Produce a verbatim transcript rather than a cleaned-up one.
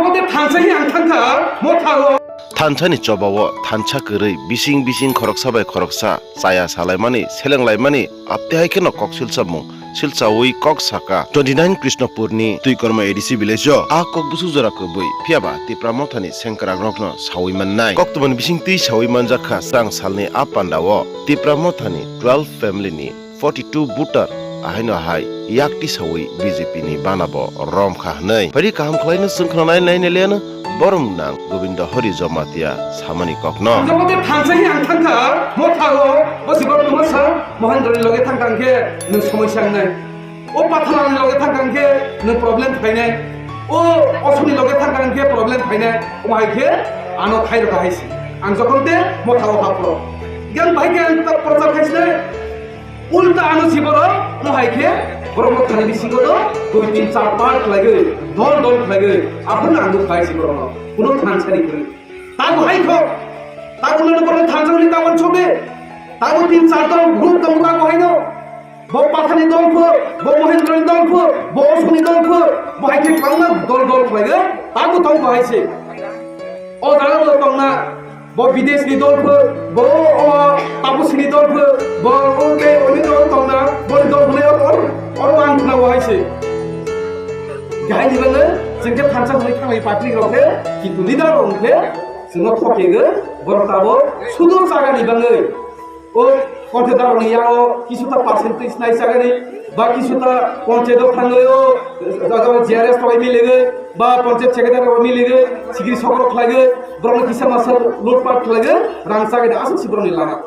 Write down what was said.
Thansa hi ang thangkha, motha o. Thansani chobao thansa kwrwi bising bising khoroksa bai khoroksa chaya salaimani, selenglaimani, apte hai kheno kok silsamung silchaui kok saka twenty nine Krishnopurni Twikorma A D C village-o a kok busu jora kwbwi, phiyaba Tipra Mothani sengkrakrokno saui mannai. Koktwmani bising twi saui manjakha, srang salni a pandao Tipra Mothani twelve family-ni forty two voter ahaino hai yakti saui B J P ni bana bo romkha hwnwi. Phaidi kaham khlaino chwng khwnanai nai neliano borom nang Gobindo Hari Jamatia samani kokno. Jokote thansa hi ang thangkha, motha o, bo si borok tuma sa, Mohendro ni loge thangkha ang khe nwng somoisa wngnai. O Pathala ni loge thangkha ang khe nwng problem phainai. O Osoni loge thangkha ang khe problem phainai. Omo hai khe ano khairokha hai si. Ang jokote motha o hapro. Gan bahai khe ang ta prochar khai sinai. Ulta ano si borok, mo hai khe, borok no thani bisingo no, dui tin char part khlaiwi, dol dol khlaiwi, aphuru no ang khai si borok no, kuno thansani kwrwi. Tamo hai kho, tamo no borok thansani tamo chobe, tamo tin char dol group tong tamo hai no, bo Pathani dol pho, bo Mohendro ni dol pho, bo Osoni dol pho, bo hai khe kwbangma dol dol khlaiwi, tamo tong bo hai se. O jaga bo tongna, bo bidesh ni dol pho, bo o tapusi ni dol pho, bo o tei oni dol tongna, bo ni dol pho or, or ang khna bo hai se. Gahai ni bangwi, chwng khe thansa hwnwi thanglai public rok khe, kintu leader rok khe, chwngno thokegwi, borok tabok sudur jaga ni bangwi. O konthe daroni yago kisuta percentage nai chagani, ba kisuta panchayat o thangwi o jaga G R S rok miligwi, ba panchayat secretary rok miligwi, sigiri sokro khlaiwi, borokno kisa masa lutpat khlaiwi, rang chagani aswk si borokni lama.